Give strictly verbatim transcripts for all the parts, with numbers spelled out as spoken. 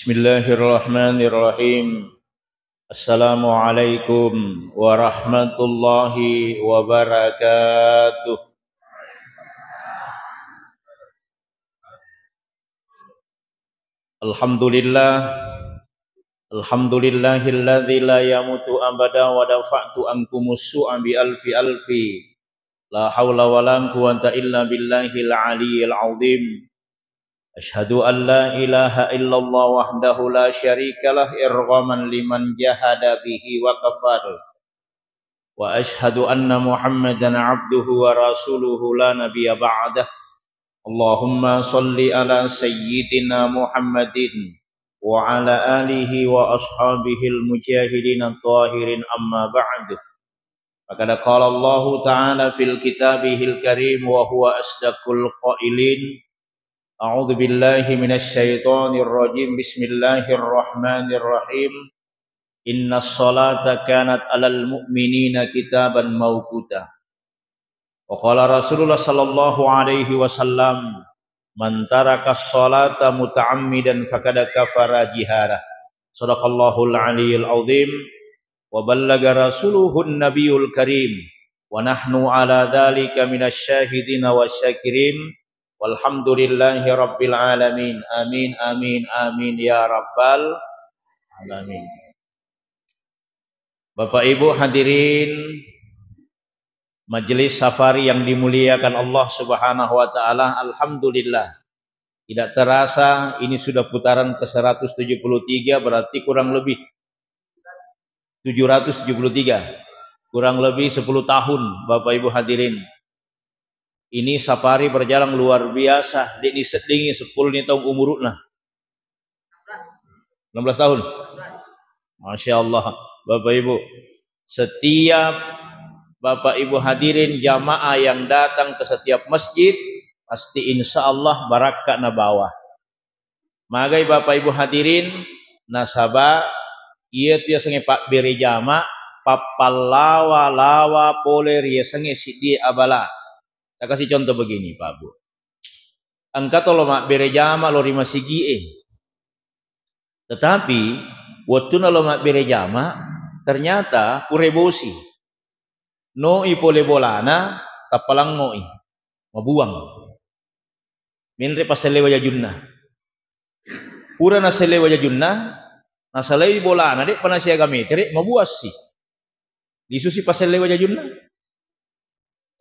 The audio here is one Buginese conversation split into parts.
Bismillahirrahmanirrahim. Assalamualaikum warahmatullahi wabarakatuh. Alhamdulillah. Alhamdulillahilladzi la yamutu abada wa dafa'tu ankumus su'a bi alfi alfi. La haula wa la quwwata illa billahil aliyyil azim. Asyhadu an la ilaha illallah wahdahu la syarikalah irghaman liman jahada bihi wa kafar. Wa asyhadu anna Muhammadan abduhu wa rasuluhu la nabiyya ba'dah. Allahumma salli ala sayyidina Muhammadin wa ala alihi wa ashabihil mujahidin at-tahirin, amma ba'du. Faqad qala Allahu ta'ala fil kitabihil karim wa huwa asdaqul qailin. A'udzu billahi minasy syaithanir rajim. Bismillahirrahmanirrahim. Innas salata kanat 'alal mu'minina kitaban mauquta. Wa qala Rasulullah sallallahu alaihi wasallam, "Man taraka sholata muta'ammidan faqad kafara jihara." Sadaqallahul aliyyil azim wa ballaga rasuluhun nabiyul karim. Wa nahnu ala dzalika minasy syahidina wasyakirin. Walhamdulillahi rabbil alamin. Amin, amin, amin ya rabbal alamin. Bapak Ibu hadirin majelis safari yang dimuliakan Allah Subhanahu wa taala, alhamdulillah. Tidak terasa ini sudah putaran ke seratus tujuh puluh tiga, berarti kurang lebih tujuh ratus tujuh puluh tiga. Kurang lebih sepuluh tahun, Bapak Ibu hadirin. Ini safari berjalan luar biasa, de'ni seddingi seppulo ni taung umuru'na. Enam belas tahun. Masya Allah, Bapak Ibu. Setiap Bapak Ibu hadirin jamaah yang datang ke setiap masjid, pasti insya Allah barakka nabawa. Magai Bapak Ibu hadirin, nasaba iyatu yasengnge pabbere jama, pappallawa-lawa pole ri yasengnge siddie abala. Saya kasih contoh begini, Pak Bu. Engka tolo mabbere jama lo ri masigie. Tetapi, wettunna lo mabbere jama, ternyata pura bosi. Noi pole bolana, tappa langngo'i. Mabuang. Menre paselle wajajunna. Pura naselle wajajunna, nasalai bolana, de'pa nasiaga metere, mabuassi. Lisusi paselle wajajunna.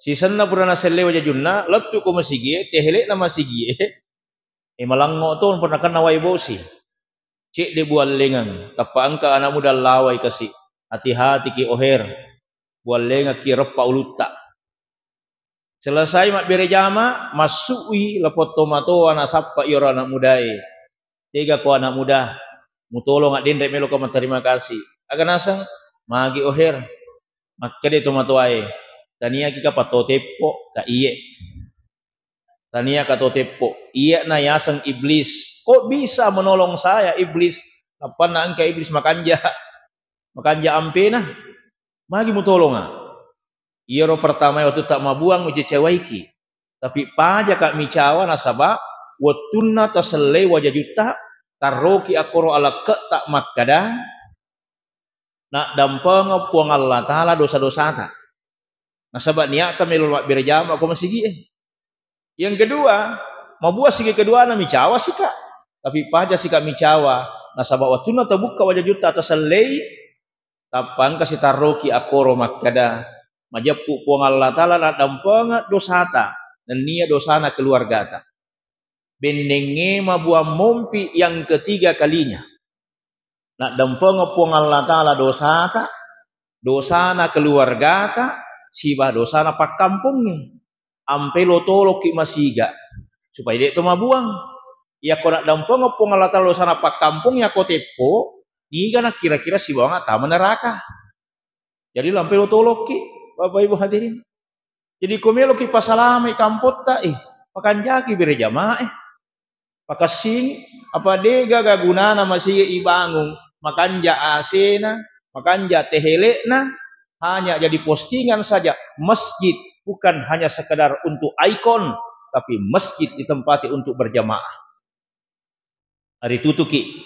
Sisenna pura naselle wajajunna, lettu ko masigie, tehele'na masigie, e, malangngo to, pernah kena wai bosi. Cedde buallengang, tappa engka anak muda lawai kasi. Hati-hati ki oher, buallengakki reppa ulutta. Selesai mabbere jama, massu'i lapong tomatoa nasappa iyaro anak mudae. Tega ko anak muda, mutolong addenre melo ko matterima kasih. Aga naseng, magi oher, makkede tomatoae, tania ki ka pato teppo, ka iye. Tania ka to teppo, iyana yaseng iblis. Kok bisa menolong saya iblis? Nappanna engka iblis makanja, makanja ampena. Magi mutolonga? Iyaro pertamae wettu ta mabuang ucecewaiki. Tapi pajaka micawa nasaba wettunna tasellei wajajutta, tarroki akkoro alekke'ta makkada, naddampengeng Puang Allah Ta'ala dosa-dosata. Nasaba niatta melo mabbere jama ko masigie. Yang kedua, mabuang sigi keduana micawa sika. Tapi paja sika micawa, nasaba wettunna tabukka wajajutta tasellei, tappa engka sitarroki akkoro makkada, majeppu Puang Allah Ta'ala naddampengeng dosata, nennia dosana keluargata. Bennengnge mabuang mompi yang ketiga kalinya. Naddampengeng Puang Allah Ta'ala dosata, dosana keluargata, siba dosana pakkampongnge. Ampe lo tolokki masiga, supaya de' to mabuang. Iyako naddampengeng Puang Allah Ta'ala dosana pakkampong, iyako teppo, niga nakkira-kira sibawang attama neraka. Jadi lampe lo tolokki, Bapak Ibu hadirin. Jadi ko meloki pasalamai kampotta, eh, pakanjaki bere jamaah, eh. Pakassingi, apa degaga gunana masigi ibangung, makanja asena, makanja tehele'na, hanya jadi postingan saja. Masjid bukan hanya sekedar untuk ikon, tapi masjid ditempati untuk berjamaah. Ari tutuki.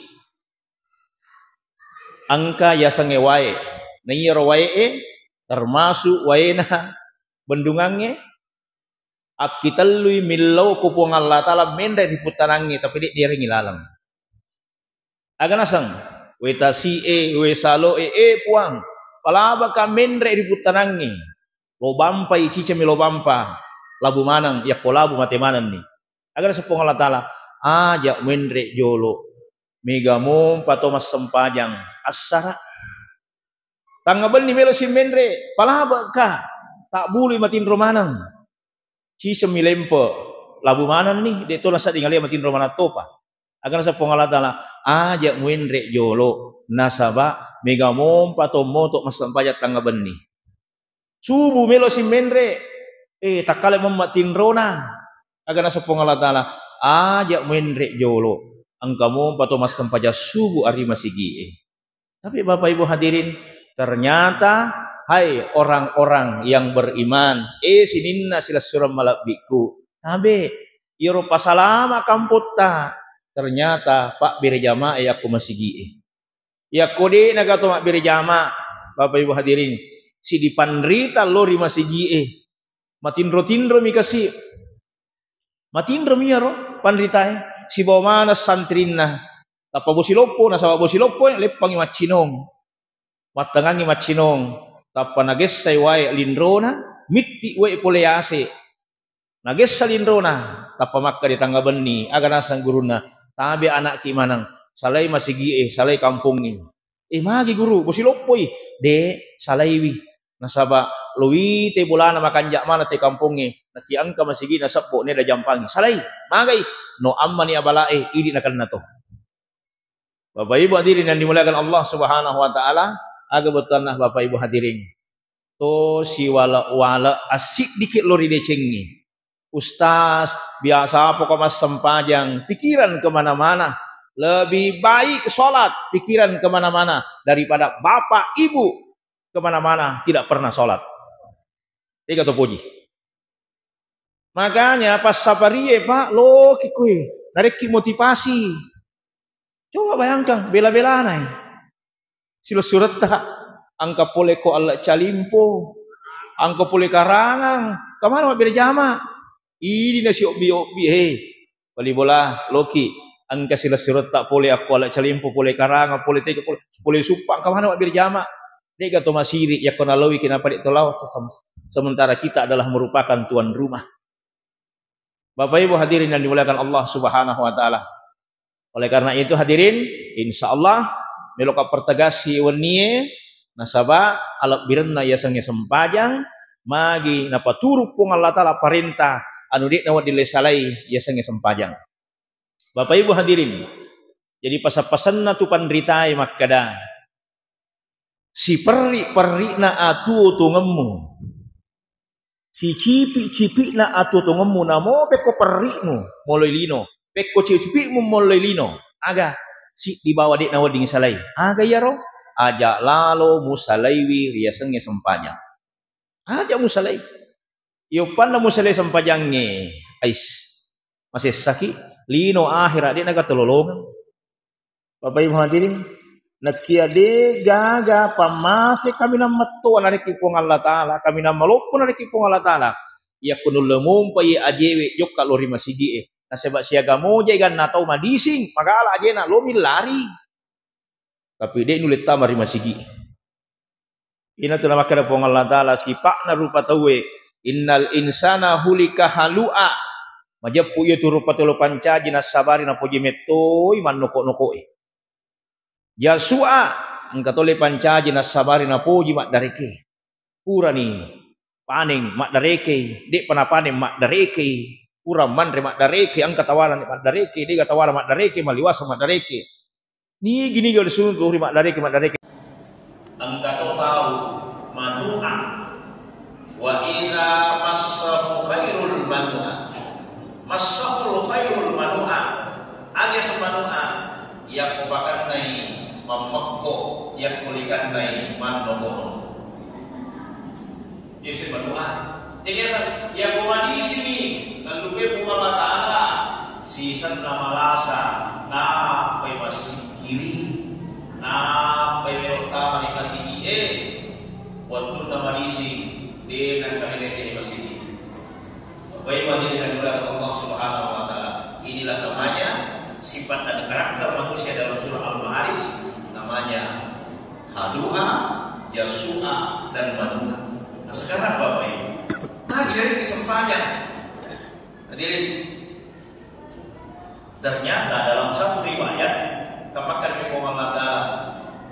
Engka yasengnge wae. Na iyaro wae'e termasuk waena bendungangnge akkitellui millau ko Puang Allah Ta'ala menre ri puttanangnge, tapi de' dierengngi laleng. Aga naseng, we tasi'e, we salo'e, eh Puang, palabaka menre ri puttanangnge. Lo bampai, cicami lo bampa, labu maneng, yakko labu mate manenni. Aga naseng Puang Allah Ta'ala, aja menre jolo, mega mompa to massempajang assara. Tangnga benni melo simmenre, palabeka, tabbului matinro maneng. Cicami lempe, labu manenni, de' to nasedding alena matinro maneng topa. Aga naseng Puang Allah Ta'ala, aja muenre jolo, nasaba mega mompa to moto massempajang tangnga benni. Subu melo simmenre, eh, takkale memma tinrona. Aga naseng Puang Allah Ta'ala, aja muenre jolo, engka mompa to massempajang subu ari masigi'e. Tapi Bapak Ibu hadirin, ternyata, hai orang-orang yang beriman, eh, sininna silessureng malebbiku, tabe, iyaro pasalama kampotta, ternyata pabbere jamaah yakko masigi'e. Yakko de' nagato mabbere jama, Bapak Ibu hadirin, sidi panrita lo ri masigi'e, matinro-tinromi kasi. Matinromi iyaro panritae sibawa maneng santrinna. Tappa bosi loppo, nasaba bosi loppo leppangngi maccinong. Mattengangngi maccinong. Tappa nagessai wae linrona, mitti wae pole ase. Nagessa linrona, tappa makkeda tangnga benni, aga naseng gurunna, tabe anakki maneng, salai masigi'e, salai kampongnge. Eh, magi guru, bosi loppoi. De', salaiwi. Nasaba lo wite bolana makanja' maneng te kampongnge, naki engka masigi nasebbo neda jampangi. Salai, magai, no ammani abala'e, idi nakenna to. Bapak Ibu hadirin yang dimuliakan Allah Subhanahu wa Ta'ala, aga bettuanna Bapak Ibu hadirin. To siwale'-wale' assiddiki lo ri decengnge. Ustaz, biasa apa kau massempajang, pikiran kemana-mana. Lebih baik sholat, pikiran kemana-mana daripada bapak ibu kemana-mana tidak pernah sholat. Ega to poji. Makanya pas saparie, Pak, loki kui, narekki motivasi. Coba bayangkan, bela-belanai. Silessuretta, engka pole ko Allah calimpo, engka pole karangang, kemana mabbere jama? Idi nasiobbi-obbi, he. Bali bola, loki, engka silessuretta pole akko Allah calimpo, pole karangang, pole tega, pole, pole suppa, kemana mabbere jama? De'ga to masiri, yakko nalawiki napa de' to lao, sem-, sementara kita adalah merupakan tuan rumah. Bapak Ibu hadirin yang dimuliakan Allah Subhanahu wa Ta'ala. Oleh karena itu hadirin, insya Allah meloka pertegasi wennie, nasaba alebbirenna yasengnge sempajang, magi napaturu Puang Allah Ta'ala parenta, anu de'na wedding le salai yasengnge sempajang. Bapak Ibu hadirin, jadi pasa-pasanna tu panritae makkeda, siperri-perri'na atuo-tuongemmu, sicipi-cipi'na atuo-tuongemmu, namo pekko perri'mu moloi lino, pekko cipi'mu moloi lino, aga siddi bawa de'na wedding salai. Aga iyaro? Aja lalo musalaiwi riasengnge sempajang. Aja musalai. Iyoppanna musalai sempajangnge, ais. Masessaki, lino ahera de' naga tololongeng. Bapak Ibu hadirin, nakia de' gaga pammase kaminang metto narekki Puang Allah Ta'ala, kaminang maloppo narekki Puang Allah Ta'ala. Yakko nulle mompai ajewe jokka lo ri masigi'e. Nasaba siaga mojai ganna tau madising, magala ajena lo millari. Tapi de' nulle tama ri masigi. Inatu namakkeda Puang Allah Ta'ala, sipa'na rupa tauwe, "Innal insana hulika halu'a." Majeppu iya tu rupa tolo pancaji nassabari napoji mettoi mannoko-nokoe. Jasu'a, engka tole pancaji nassabari napoji maddareke. Purani paneng maddarekei, de'pa napaneng maddarekei, pura manre maddarekei, engka tawarang maddarekei, de'ga tawarang maddarekei, maliwasa maddarekei. Nigi-niga lisuntu ri maddarekei, maddarekei. Engka to tau manu'a. Wa idza massahu khairul manu'a. Massahul khairul manu'a. Alias manu'a. Yakko pakennai mammekko, yakko likennai mannoko-noko. Iyese manu'a. Tegasa, yakko madisini, nallupe Puang Allah Ta'ala, sisenna malasa, nappai massikkiri, nappai Untuk nama diisi, dia akan kami lihat di masjid ini. Bapak Ibu hadirin yang dimuliakan Allah Subhanahu wa Ta'ala, inilah namanya sifat dan karakter manusia dalam surah Al-Ma'arij, namanya hadu'a, jasu'a, dan manu'a. Nah, sekarang Bapak Ibu, mari dari kesempatan. Hadirin, ternyata dalam satu riwayat, kamakan Allah Ta'ala,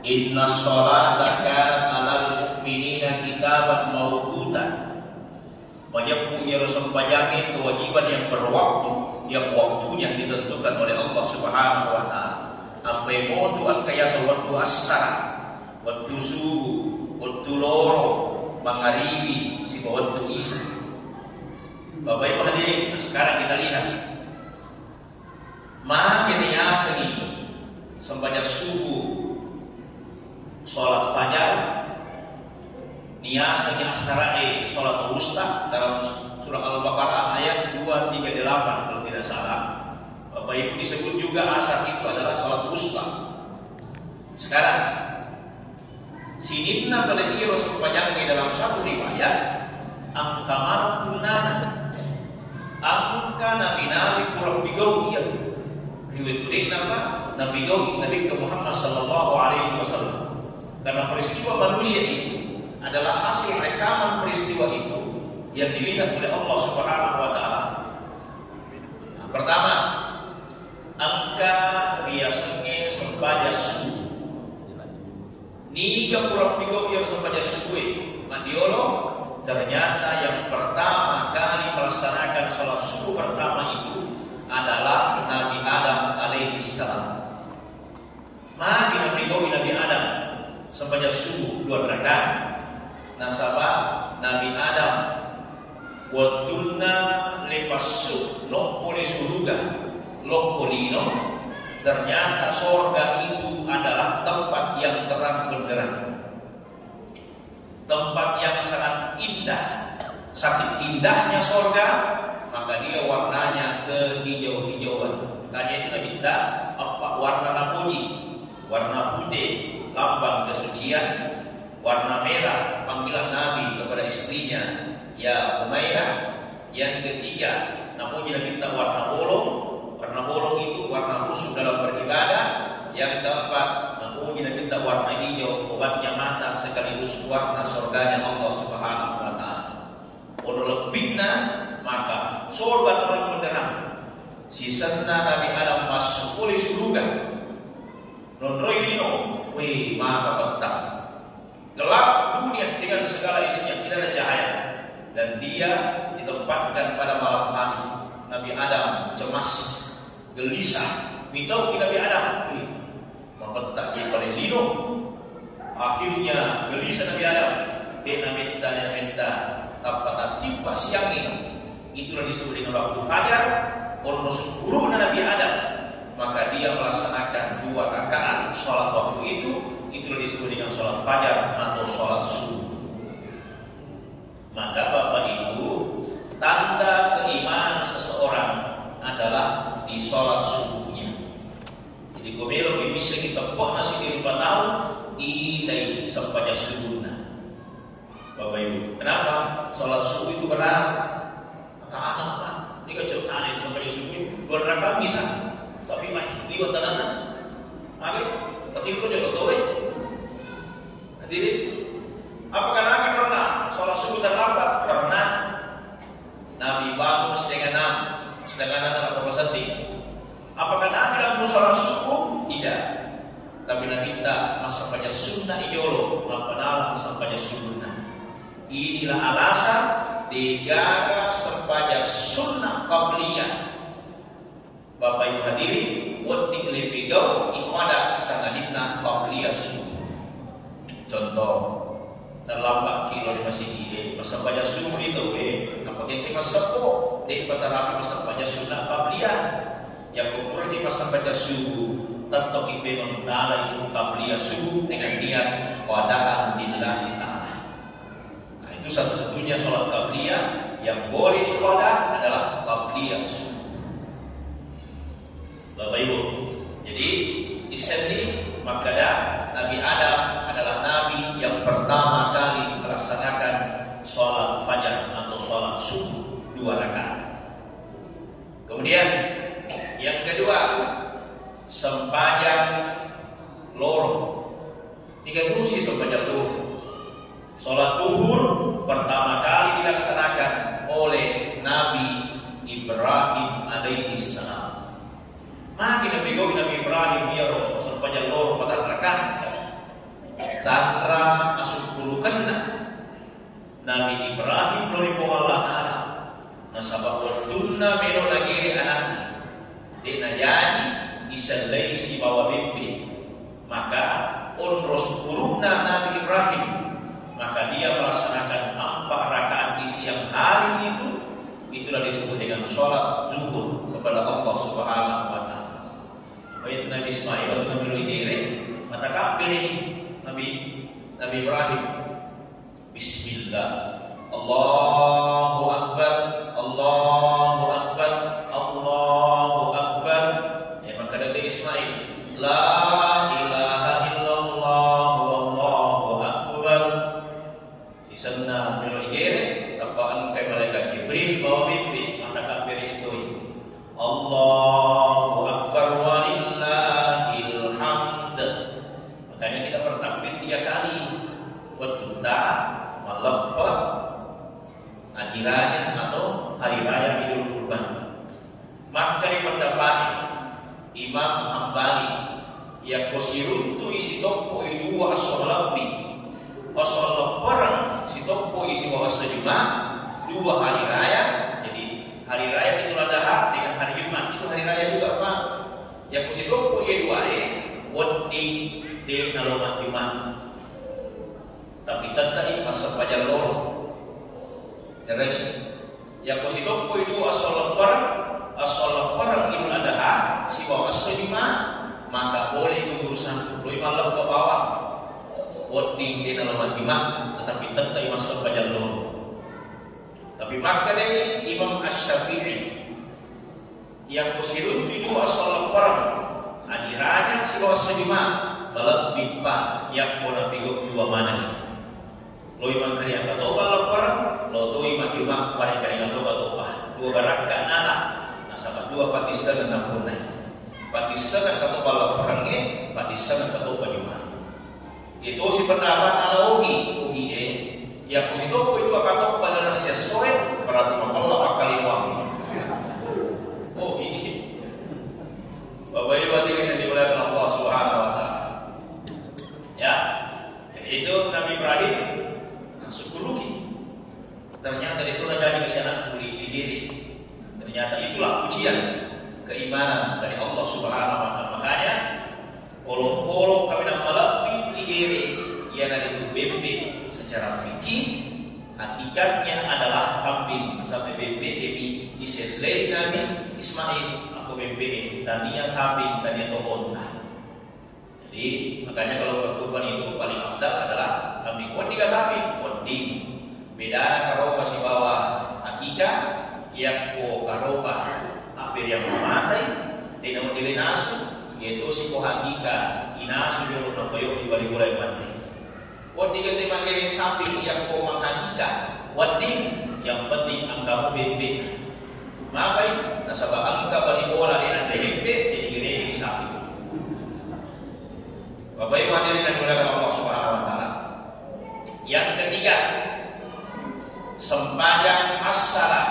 "Inna salata kanat alal mu'minina kitaban mauquta." Majeppu iyaro sempajangnge kewajiban yang berwaktu, yang waktunya ditentukan oleh Allah Subhanahu wa Ta'ala. Ampai motu engka yaseng wettu assara, wettu subuh, wettu loro, mangaribi, sibawa wettu isya. Bapak Ibu hadirin, nah, sekarang kita lihat. Magi niasengi sempajang subuh, sholat fajar, niasengi asarae sholat wusta dalam surah Al-Baqarah ayat dua tiga delapan kalau tidak salah. Bapak Ibu, disebut juga asar itu adalah sholat wusta. Sekarang, sininna pale iyaro sempajangnge dalam satu riwayat, engka maneng punnana. Engka nabi-nabi pura pigau iya. Riwayat kudenna apa? Nabi gau Nabi Muhammad sallallahu alaihi wasallam. Karena peristiwa manusia itu adalah hasil rekaman peristiwa itu yang dilihat oleh Allah Subhanahu wa Ta'ala. Nah, pertama, engka riasengnge sempajang subuh. Niga pura pigau iya sempajang subuh e? Mandiolo, ternyata yang pertama kali melaksanakan sholat subuh pertama itu adalah Nabi Adam alaihi salam. Magi napigau'i Nabi Adam sempajang subuh dua rakaat? Nasaba Nabi Adam wettunna lipassu noppo le suruga lokko lino, ternyata sorga itu adalah tempat yang terang benderang. Tempat yang sangat indah, saking indahnya sorga, maka dia warnanya kehijau-hijauan. Makanya itu Nabitta empat warna napoji, warna putih, lambang kesucian, warna merah, panggilan Nabi kepada istrinya, "Ya Humaira." Yang ketiga, napoji Nabitta warna bolong. Warna bolong itu warna khusyuk dalam beribadah. Yang keempat, napoji Nabitta warna hijau, obatnya mata sekaligus warna surganya Allah Subhanahu wa Ta'ala. Ono lebbi'na, maka sorga terang benderang. Sisenna Nabi Adam massu pole suruga. Nonroi lino, weh, maka petang. Gelap dunia dengan segala isinya, tidak ada cahaya. Dan dia ditempatkan pada malam hari. Nabi Adam cemas, gelisah. Mitauki Nabi Adam, "Ih, mapetta je pale lino." Akhirnya gelisah Nabi Adam. Dia nametta, dia nametta, tappa tatippa siang ini. Itulah disebut dengan waktu fajar. Onno sempuruna Nabi Adam, maka dia melaksanakan dua rakaat sholat waktu itu, itulah disebut dengan sholat fajar atau sholat subuh. Maka Bapak Ibu, tanda keimanan seseorang adalah di sholat subuhnya. Jadi, ko meloki bisa kita kok masih di rupa tahu, itai sempajang subuhna. Bapak Ibu, kenapa sholat subuh itu berat? Kata Pak, ini kan ceritanya sampai subuh, dua rakaat bisa. Tapi mah, liwat tanahnya. Oke, tapi itu juga tahu, eh. Hadirin, apakah Nabi pernah sholat subuh terlambat? Pernah. Nabi bangun setengah enam, setengah enam apa pesanti? Apakah Nabi langsung sholat subuh? Tidak. Tapi Nabi tak massempajang sunnah iyolo, mappanala massempajang sunnah. Inilah alasan degaga sempajang sunnah qabliyah. Bapak Ibu hadirin, wedding lepi gau ibadah sangadinna qabliyah subuh. Contoh, terlambat ki lao ri masigi e, massempajang subuh ni tau e, napake ki masseppo, de patarapi massempajang sunnah qabliyah. Yakko puraki massempajang subuh, tettoki memang tala itu qabliyah subuh dengan niat qadaan lillahi ta'ala. Nah, itu satu-satunya sholat qabliyah yang boleh diqada adalah qabliyah subuh. Bapak Ibu, jadi issenni makkeda Nabi Adam adalah nabi yang pertama kali melaksanakan sholat fajar atau sholat subuh dua rakaat. Kemudian yang kedua, sempajang loro. Tiga tusi sempajang loro. Sholat duhur pertama kali dilaksanakan oleh Nabi Ibrahim alaihi salam. Magi napigau Nabi Ibrahim iyaro sempajang loro patang rakaat? Tanra asukkurukenna Nabi Ibrahim lao ri Puang Allah Ta'ala. Nasaba wettunna melo nagere anakna, de najaji isellei sibawa bembe. Maka onro sukkurukna Nabi Ibrahim, maka dia melaksanakan empat rakaat di siang hari itu, itulah disebut dengan sholat zuhur kepada Allah Subhanahu wa Ta'ala. Baik Nabi Ismail, Nabi Ibrahim, mata kabbere Nabi Nabi Ibrahim. Bismillah. Allahu Akbar, Allahu Akbar, Allahu Akbar. Ya, maka dari Ismail, la ilaha illallah wallahu akbar. Isenna melo igere, tappa engkai malaikat Jibril bawa bibbi, mata kabbere itu. Allahu Akbar walillahil hamd. Makanya kita bertakbir tiga kali. Wettunta malleppe haji raya atau hari raya Idul Kurban. Makkeda pendapatnya Imam Hambali, yakko siruntu isi toppo i dua esso lebbi, esso leppereng sitoppo isi wa esso Jumat, dua hari raya, jadi hari raya Idul Adha dengan hari Jumat itu hari raya juga, Pak. Yakko sitoppo iya duae, wedding de nalo majjuma. Tapi tette'i massempajang loro. Jagai, yakko sitoppo itu esso leppereng, esso leppereng Idul Adha, sibawa esso Jumat, maka boleh urusan, loi malleppe bawang. Wedding de nalo majjuma, tetapi tette'i massempajang loro. Tapi makkedai Imam Asy-Syafi'i, yakko siruntu itu esso leppereng, haji raya sibawa esso Jumat, malebbi pa yakko napigau dua maneng. Loi mangkari engka to leppereng, lo toi majjuma, parekkaringa to katopa. Dua barakka nala, nasaba dua paddissengeng nappunnai. Paddissengeng katopa lepperengnge, paddissengeng katopa Jumat. Itu si pendapat ala ugi, ugi e. Yakko sitoppo itu akatoppa dalam siessoe, berarti mapella pakkalinguangnge. Oh, ini. Bapak Ibu hadirin yang dimuliakan Allah Subhanahu wa Ta'ala. Ya, jadi itu Nabi Ibrahim, nah, sukkuruki. Ternyata itu raja di sana kuli di diri. Ternyata itulah ujian keimanan dari Allah Subhanahu wa Ta'ala. Makanya, olong-olong kami malebbi digere, iyanaritu bembe. Secara fikih, hakikatnya adalah kambing. Sampai bembe ini disellei Nabi Ismail, aku bembe, tania sapi, tania to onta. Jadi, makanya kalau berkurban itu paling afdal adalah kambing. Wedding ga sapi? Wedding. Bedana karoba sibawa akika, yakko karoba abbere yang mamatai, de nawedding linasu, yaitu siko akika, inasu jolo napayo di bali bola yang mandi. Wedding ga te make sapi yakko mangakika, wedding, yang penting engka mo bembe. Mapai, nasaba engka bali bola de nanre bembe, jadi gereni sapi. Bapak Ibu hadirin yang dimuliakan Allah Subhanahu wa Ta'ala. Yang ketiga, sempajang assara.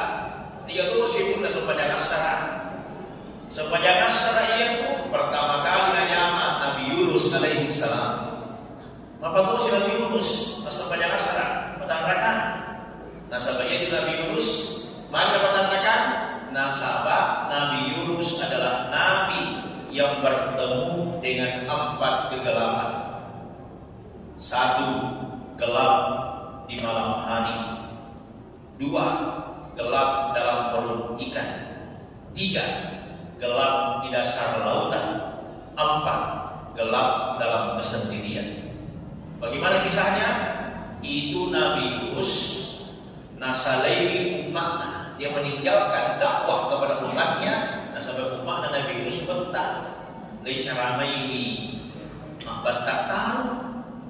Tiga tuh sih bunda sempajang assara. Sempajang assara itu pertama kali nanyama Nabi Yunus alaihi salam. Mapatosi Nabi Yunus, massempajang assara, patang rakaat. Nasaba iya tu Nabi Yunus, magi patang rakaat? Nasaba Nabi Yunus adalah nabi yang bertemu dengan empat kegelapan. Satu, gelap di malam hari. Dua, gelap dalam perut ikan. Tiga, gelap di dasar lautan. Empat, gelap dalam kesendirian. Bagaimana kisahnya? Itu Nabi Yunus nasalaiwi umatna. Dia meninggalkan dakwah kepada umatnya, nasaba umatna Nabi Yunus betta. Lai caramaiwi mabbatta tau.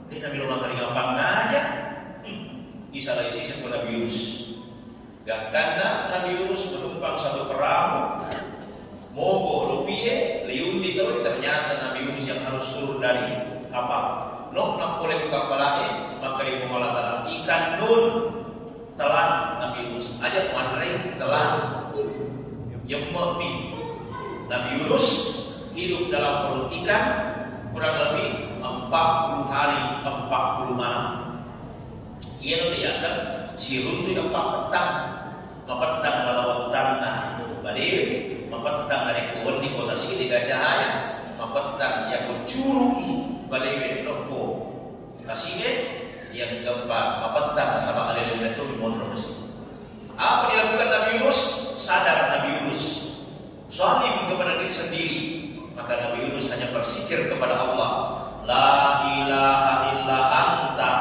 Dia Nabi Yunus mengatakan, "Apa ngaja?" Hmm. Isa lai siseng ko Nabi Yunus. Gangkanna Nabi Yunus menumpang satu perahu, mogo lopie, liundi tau, ternyata Nabi Yunus yang harus turun dari kapal. No, nappole ku kapalae, makkeda Puang Allah Taala, "Ikan nun." Telan Nabi Yunus. Aja manre, telan. Yemme'pi Nabi Yunus hidup dalam perut ikan kurang lebih empat puluh hari, empat puluh malam. Iyaro riaseng siruntu' eppa pettang. Mapettang malawettanna balewe, mapettang narekko wenni ko tasiri gajahaya, mapettang yako curu'i balewe nokko tasire, yang keempat mapettang nasaba alele-alena to monro mesi. Apa dilakukan Nabi Yunus? Sadar Nabi Yunus. Zalim kepada diri sendiri. Maka Nabi Yunus hanya berzikir kepada Allah, "La ilaha illa anta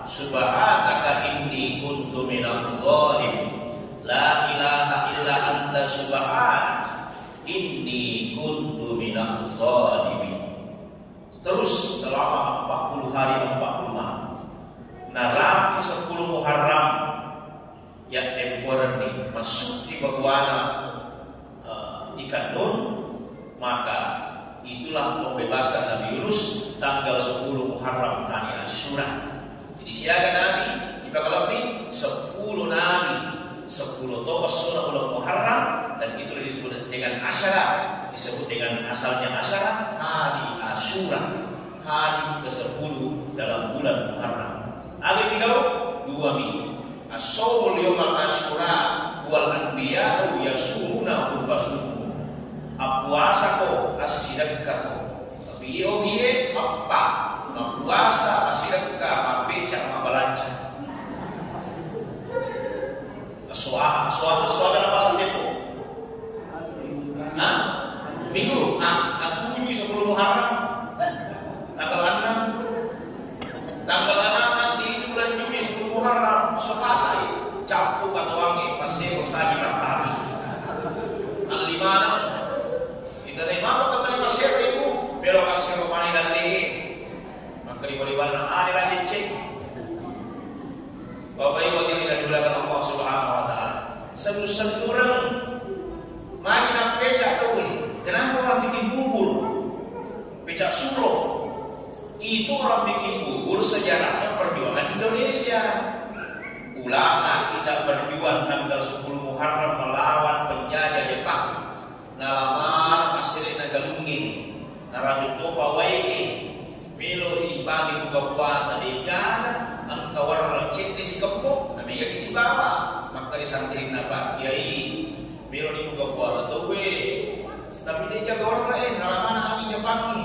subhanaka inni kuntu minadh dhalimin. La ilaha illa anta subhanaka inni kuntu minadh dhalimin." Terus selama empat puluh hari, empat puluh malam. Narapi sepuluh Muharram, ya temporenni masuk di babuana, eh, ikan nun, maka itulah pembebasan Nabi Yunus tanggal sepuluh Muharram, hari Asyura. Jadi siaga Nabi ipakalebbi sepuluh Nabi, sepuluh to essona uleng Muharram, dan itu disebut dengan Asyura, disebut dengan asalnya Asyura, hari Asyura, hari kesepuluh dalam bulan Muharram. Aga digau? Dua mi. As-shaumul yaumal Asyura wal anbiya'u yasumunahu fasumu. Appuasako, assidekkako. Tapi ogie eppa, mappuasa, assidekka, mappeca, mabbalanca. Assoa, assoa, assoa, apa saja ko? Hah? Minggu? Ah, atujui sepuluh Muharram. Tanggal enam. Tanggal enam nanti bulan Juni sepuluh Muharram, sepasai. Cappu katoangnge, passero saji mattari. Allimana. Kita teh mau kembali passero itu, belok assero mana dan lege. Maka di bawah mana ada cecek. Bapak Ibu hadirin yang dimuliakan Allah Subhanahu wa Ta'ala, sennu-sennureng magi nappeca tauwe. Kenapa orang bikin bubur? Peca suro. Itu orang bikin bubur sejarahnya perjuangan Indonesia. Ulama kita berjuang tanggal sepuluh Muharram melawan penjajah Jepang. Nalamana passere'na galungnge, narajung topa wae'e, melo ipake buka puasa, de'gaga engka warna cette sikeppo, namegaki sibawa, makkeda santrina Pak Kiai, melo ni buka puasa tauwe, tapi de'gaga warna e, nalamana angi Jepangnge,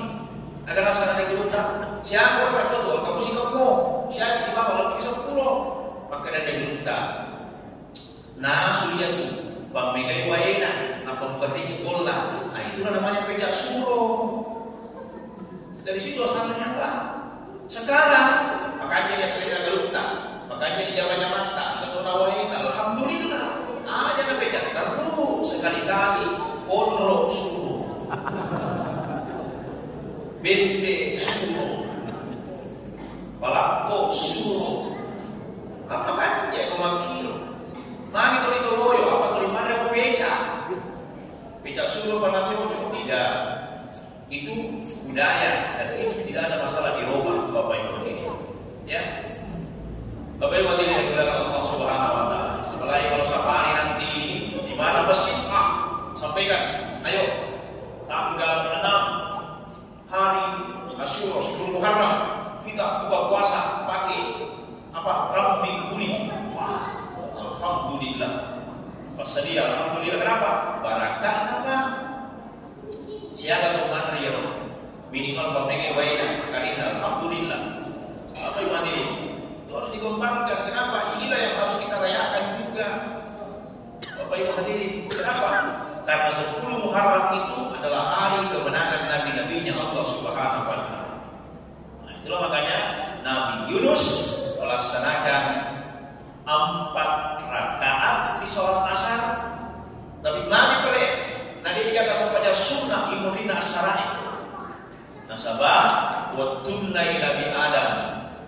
naga rasa na gurutta, siapa warna to, kamu sikeppo, siapa sibawa, lebih sepuluh, makkeda gurutta. Nasu iyatu pammegai waena, napamperriki bola. Nah, itulah namanya peca suro. Dari situ asalnya apa? Sekarang, makanya dia sering galutta, makanya di jama-jamatta, nggak tahu waena, alhamdulillah. Ada na peca terus sekali-kali, onro suro. Bembe suro. Palakko suro. Apa kan? Ya, ko makkiro. Magi to rito loyo, apa to rimane ko peca? Peca suro pada cocok, tidak. Itu budaya dan itu tidak ada masalah di Roma, Bapak Ibu ini. Ya. Bapak Ibu hadirin yang dimuliakan Allah Subhanahu wa Ta'ala. Apalagi kalau safari nanti di mana masjid, ah, sampaikan. Ayo, tanggal enam hari Asyura, sepuluh Muharram, kita buka puasa pakai apa? Kambing kuning. Wah, alhamdulillah. Pas sedia, alhamdulillah. Kenapa? Barakah apa? Siaga tu manre ya, minimal pamenge waena, karena alhamdulillah. Apa yang mandi? Itu harus dikembangkan. Kenapa? Inilah yang harus kita rayakan juga. Bapak Ibu hadirin, kenapa? Karena sepuluh Muharram itu adalah hari kemenangan nabi-nabinya Allah Subhanahu wa Ta'ala. Nah, itulah makanya Nabi Yunus melaksanakan empat rakaat di sholat asar. Tapi magi pale, nade'gaga sampaja sunnah imunrinna asarae. Nasaba wettunna Nabi Adam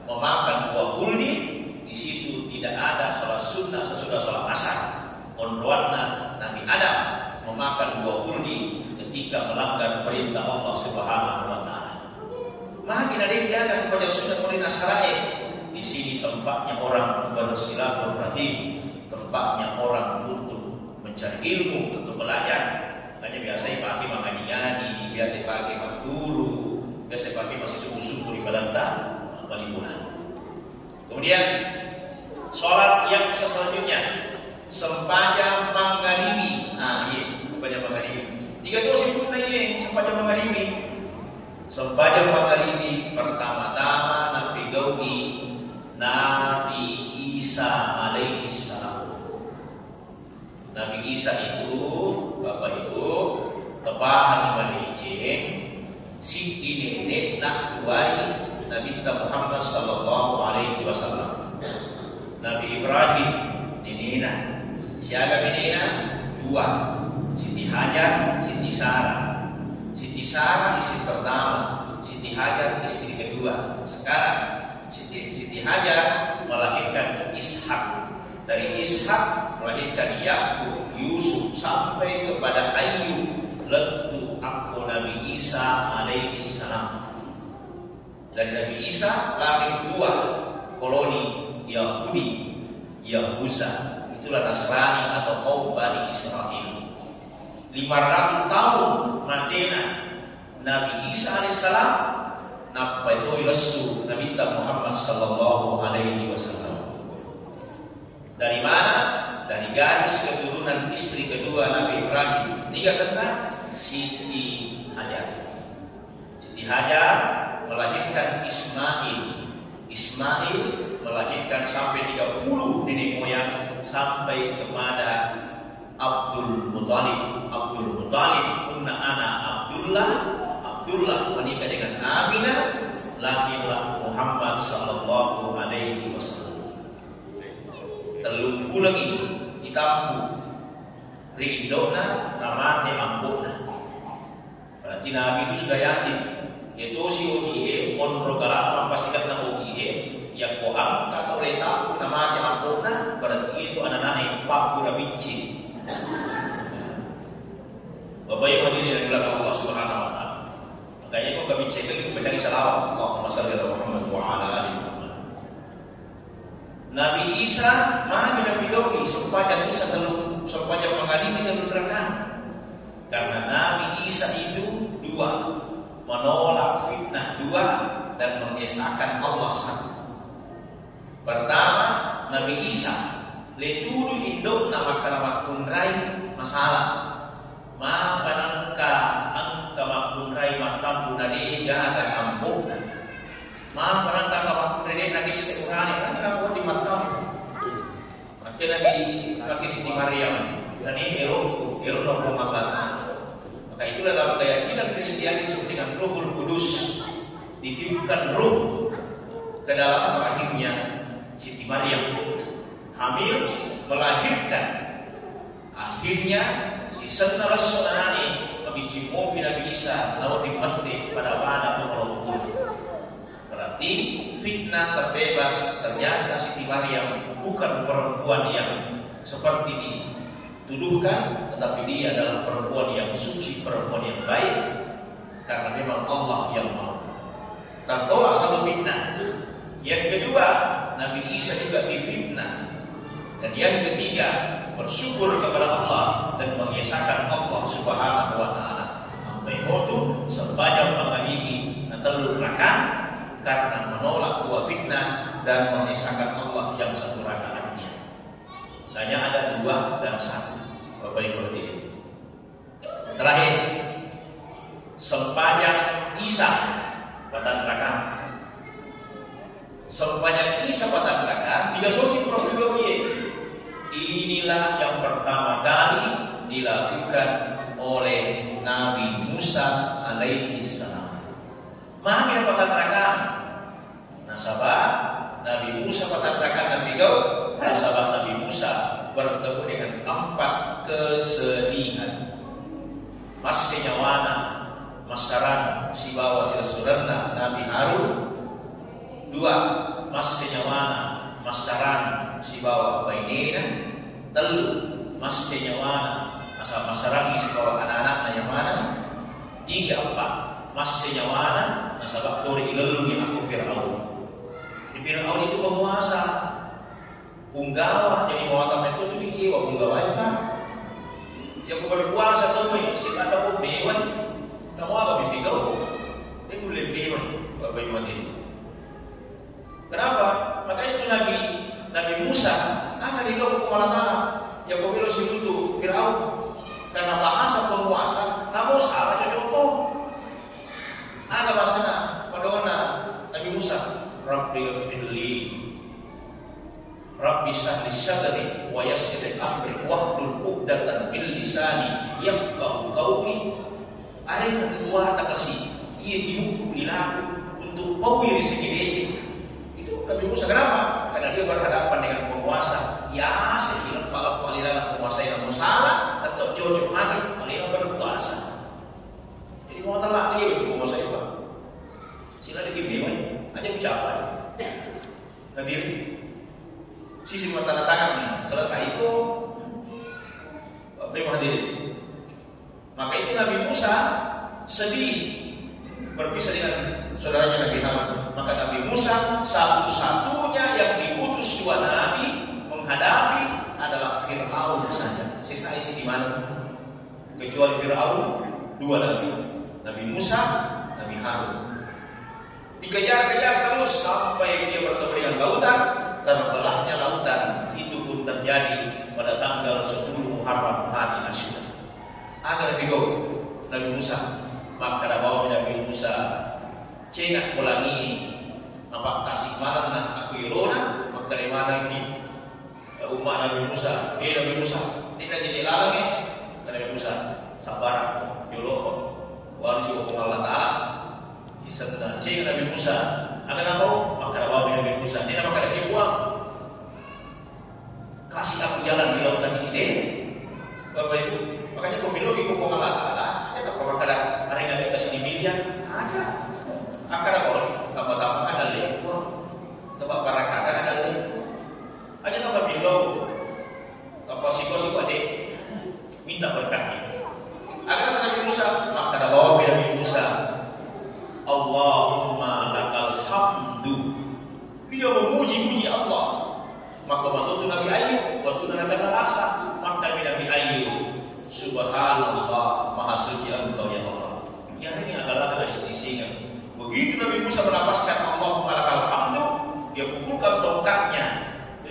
memakan buah khuldi, di situ Tidak ada sholat sunnah sesudah sholat asar. Onroanna Nabi Adam memakan buah khuldi ketika melanggar perintah Allah Subhanahu wa Ta'ala. Magi na de' diaga sempajang sunnah mulai nasarae. Di sini tempatnya orang bersilaturahim, tempatnya orang untuk mencari ilmu, untuk belajar. Makanya biasa dipakai mangaji-ngaji, biasa dipakai magguru, biasa dipakai masih subuh-subuh di padang ta-, Bali Bulan. Kemudian sholat yang selanjutnya, sempajang mangaribi. Ah, iya, sempajang mangaribi. Tiga tu sempurna, iya, sempajang mangaribi. Sempajang mangaribi pertama-tama napigau'i Nabi Isa alaihi salam. Nabi Isa itu, Bapak Ibu, tepahangi madeceng, siddi nenek nakkuai Nabitta Muhammad sallallahu alaihi wasallam. Nabi Ibrahim nenena, siaga nenena? Dua, Siti Hajar, Siti Sarah. Siti Sarah istri pertama, Siti Hajar istri kedua. Sekarang Siti, Siti Hajar melahirkan Ishak. Dari Ishak melahirkan Yakub, Yusuf, sampai kepada Ayub, lettu akko Nabi Isa alaihi salam. Dari Nabi Isa lahir dua koloni Yahudi, Yahuza. Itulah Nasrani atau kaum Bani Israel. Lima ratus tahun matena Nabi Isa alaihissalam, nappai toi lessu Nabitta Muhammad sallallahu alaihi wasallam. Dari mana? Dari garis keturunan istri kedua Nabi Ibrahim. Niga asenna? Siti Hajar. Siti Hajar melahirkan Ismail. Ismail melahirkan sampai tiga puluh nenek moyang sampai kepada Abdul Muthalib. Abdul Muthalib punna ana Abdullah, Abdullah menikah dengan Aminah, lahirlah Muhammad sallallahu alaihi wasallam. Tellung bulangi itampu ri indo'na, namate ambo'na. Berarti Nabi itu sudah yatim. Yatosi ogie, onro galak mappasikenna ogie, yakko engka tau le tampu namate ambo'na, berarti itu anana'e pabbura bicci. Bapak Ibu hadirin yang dimuliakan Allah Subhanahu wa Ta'ala. Makanya kok kami cek lagi baca salawat, Allahumma salli ala Muhammad wa ala ali Muhammad. Nabi Isa magi napigau'i sempajang Isa tellu, sempajang mangaribi tellu rakaat. Karena Nabi Isa itu dua, menolak fitnah dua, dan mengesahkan Allah satu. Pertama, Nabi Isa letudu indo'na makkana makkunrai masalah. Mapa nangka engka makkunrai mattampu na de' gaga ambo'na. Mapa nangka engka makkunrai de' nagesse urane, kan nangka wedding mattampu. Makkeda Nabi, Nabi Siti Maryam, tania ero, ero na Puang Allah Ta'ala. Maka itu dalam keyakinan Kristiani disebut dengan Ruhul Kudus, ditiupkan ruh ke dalam rahimnya Siti Maryam. Hamil, melahirkan. Akhirnya, sisenna lesso ana'e, mabicci mopi Nabi Isa, lao rimette pada wana tu maloppo. Berarti fitnah terbebas, ternyata Siti Maryam bukan perempuan yang seperti dituduhkan, tetapi dia adalah perempuan yang suci, perempuan yang baik. Karena memang Allah yang mau. Tertolak satu fitnah. Yang kedua, Nabi Isa juga difitnah. Dan yang ketiga, bersyukur kepada Allah dan mengesahkan Allah Subhanahu wa Ta'ala. Ampai motu sempajang mangaribi na tellu rakaat karena menolak dua fitnah dan mengesahkan Allah yang satu rakaatnya. Hanya ada dua dan satu, Bapak Ibu hadirin. Terakhir, sempajang Isa patang rakaat. Sempajang Isa patang rakaat, tiga sosi profil. Inilah yang pertama kali dilakukan oleh Nabi Musa alaihi salam. Magi patang rakaat? Nasaba Nabi Musa patang rakaat napigau, nasaba Nabi Musa bertemu dengan empat kesedihan. Masse nyawana massarang sibawa silessurenna Nabi Harun. Dua, masse nyawana Massarang sibawa bainena, tellu, masse nyawana, asa-, massarangi sibawa anak-anakna nyawana, tiga, eppa, masse nyawana, nasaba tori ilellungi akko Firaun. Di Firaun itu penguasa, punggawa, jadi mawatang metto tu iye wa punggawa itu, Pak. Yang berkuasa tu, Pak, sih ada pun dewan, kamu apa bibi kau? Dia boleh dewan, Bapak Ibu hadirin. Kenapa? Maka itu Nabi, Nabi Musa, aga ri lao ko Puang Allah Ta'ala, ya ko melo sibutu Firaun. Karena bahasa penguasa, namo salah cocok ko. Aga bahasana, padona Nabi Musa, Rabbi ghafirli. Rabbi sahli sadri wa yassir amri wahlul uqdatan min lisani yafqahu qawli. Arenna kekuatan kasi, iya tinuku ilaku untuk paui rezeki deceng. Itu Nabi Musa. Kenapa? Karena dia berhadapan dengan penguasa. Ya, sekilas pala paliran penguasa yang salah atau cocok mati, paling berkuasa. Jadi mau telah dia penguasa itu, Pak. Sila dikit memang aja ucapan. Hadirin, sisi tanda tangan, selesai itu. Bapak Ibu hadirin. Maka itu Nabi Musa sedih berpisah dengan saudaranya Nabi Harun. Maka Nabi Musa satu-satunya yang diutus dua nabi menghadapi adalah Firaun saja. Sisa isi di mana? Kecuali Firaun, dua nabi, Nabi Musa, Nabi Harun. Dikejar-kejar terus sampai dia bertemu dengan lautan. Terbelahnya lautan itu pun terjadi pada tanggal sepuluh Muharram, hari Asyura. Aga napigau Nabi Musa? Makkeda bawang Nabi Musa, "Cengak bolangi, apa kasih malam nah aku irona, makkeda mana ini?" Ya, umma Nabi Musa, "Eh, Nabi Musa, ini jadi larang, eh." Kata Nabi Musa, "Sabar, jolo, waru si Allah Ta'ala." Isenna ceng Nabi Musa, "Aga napau?" Makkeda bawang Nabi Musa, "Ini nama kada dibuang. Kasih aku jalan di lautan ini deh." Bapak Ibu, makanya pemilu di hukum Allah Ta'ala, ya tak pernah kada hari ada kasih di miliar, ada. Akan apa? Tambah-tambah ada lagi. Tempat barang kagak ada lagi. Aja tambah bilau, tambah siko-siko deh, minta berkah. Agar Nabi Musa, makkeda bawang Nabi Musa, "Allahumma lakal hamdu." Dia memuji-muji Allah. Maka waktu itu Nabi Ayub, waktu itu Nabi Musa, maka Nabi Ayub, "Subhanallah, maha suci Engkau ya Allah." Yang ini adalah dari sisi singa. Begitu Nabi Musa menapaskan Allahumma lakal hamdu, dia pukulkan tongkatnya.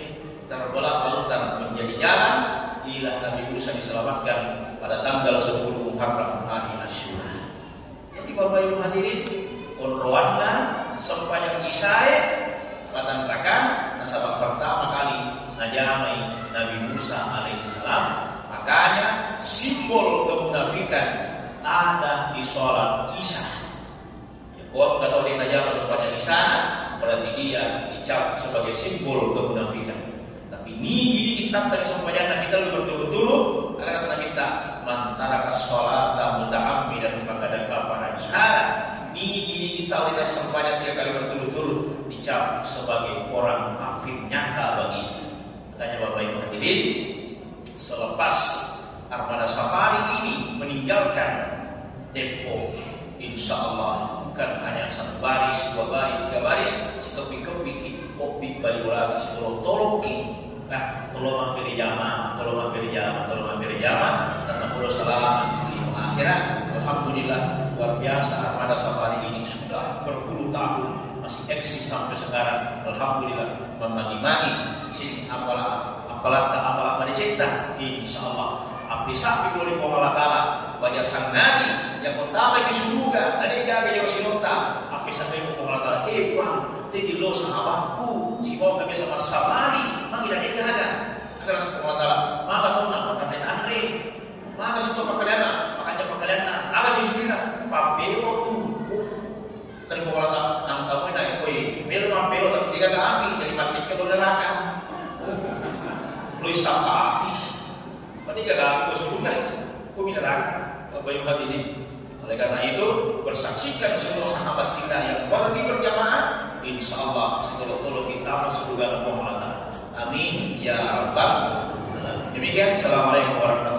Eh, terbelah lautan menjadi jalan. Inilah Nabi Musa diselamatkan pada tanggal sepuluh Muharram, hari Asyura. Jadi, Bapak Ibu hadirin, onroanna sempajang Isyae, patanrakan, nasaba pertama kali najamai Nabi Musa alaihissalam. Makanya, simbol kemunafikan ada di sholat Isya. Ya, kalau nggak tahu dia najama sempajang Isya, berarti dia dicap sebagai simbol kemunafikan. Tapi nigi kita tadi sempajanna kita lu berturut-turut, agar kita, "Man taraka sholata muta'ammidan faqad kafara jihada." Nigi kita oleh sempajang tiga kali berturut-turut dicap sebagai orang kafir nyata bagi. Makanya Bapak Ibu hadirin, selepas Armada Safari ini meninggalkan Tempo, insya Allah bukan hanya satu baris, dua baris, tiga baris, sekeping-keping ki, kopi bali bola ki, setolong-tolong ki. Nah, tolong mampir jama, tolong mampir jama, tolong mampir jama, dan Allah selamat di akhirat. Alhamdulillah, luar biasa Armada Safari ini sudah berpuluh tahun masih eksis sampai sekarang. Alhamdulillah, memagi-magi sini apalah, apalah, apalah pada cinta. Insya Allah, appi sappi pole Puang Allah Ta'ala, baja sangadi, ya kota bagi suruga, ada jaga ya silota, appi sappi Puang Allah Ta'ala, eh, Puang, tegi lo sahabatku, si mau kami sama sabari, mangi dan jaga. Agar Puang Allah Ta'ala, maka tuh nak tanre-tanre. Maka suka pakalianna, makanja pakalianna, aga ciri-cirina, pabbero tu. Tadi ko wala ta, nang tamu na koi, melo mabbero tapi dia gaga api, jadi mati ke neraka. Lu sapa api. Berarti gaga api ke surga, kok neraka. Bapak Ibu hadirin. Oleh karena itu, bersaksikan semua sahabat kita yang pergi berjamaah, insya Allah, setelah kita masuk surga dan Allah Ta'ala. Ya Rabbal. Demikian, assalamualaikum warahmatullahi